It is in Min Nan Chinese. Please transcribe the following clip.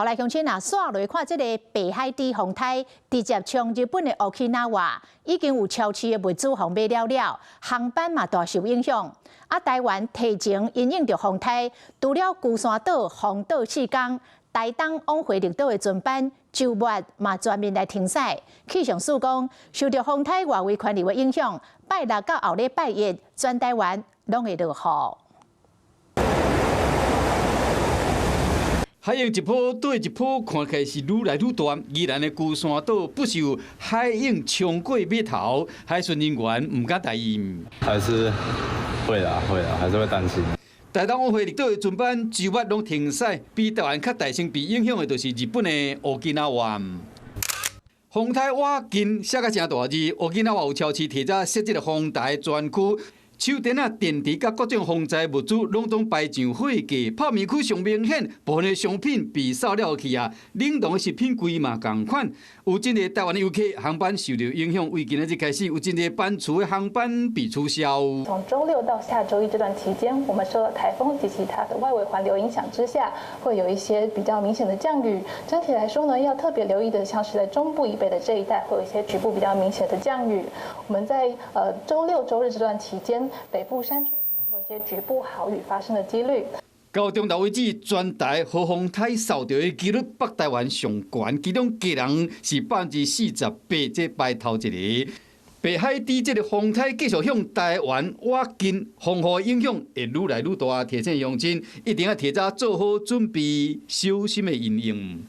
好來，鄉親啊，煞來看這个白海豬風颱，直接衝日本的沖喜瓦，已經有超市的物資予買了了，航班嘛大受影響。啊，台灣提前因應著風颱，除了龜山島封島4工，台東往回綠島的船班週末嘛全面來停駛。氣象署講，受著風颱外圍環流的影響，拜六到後禮拜一，全台灣攏會落雨。海湧一波對一波，看起來是愈來愈大。宜蘭的龜山島不受海湧衝過碼頭，海巡人員毋敢大意。還是會啦，會啦，還是會擔心。台東往回綠島的船班週末攏停駛，比台灣較大先被影響的，就是日本的沖喜瓦。風颱倚近寫甲誠大字，沖喜瓦有超市提早設這个風台專區。手電仔、電池佮各種防災物資，攏總擺上貨架。泡麵區上明顯，部分的商品被掃了去啊！冷凍的食品櫃嘛仝款。有真濟台灣的遊客航班受著影響，為今仔日開始有真濟班次的航班被取消。從週六到下週一這段期間，我們受到颱風及其他的外圍環流影響之下，會有一些比較明顯的降雨。整體來說呢，要特別留意的，像是在中部以北的這一帶，會有一些局部比較明顯的降雨。我們在週六、週日這段期間，北部山區可能會有些局部豪雨發生的幾率。到中晝為止，全台予風颱掃著的幾率，北台灣上懸，其中基隆是48%，這排頭一个。白海豬這个風颱繼續向台灣倚近，風雨影響會愈來愈大，提醒鄉親一定要提早做好準備，小心的因應。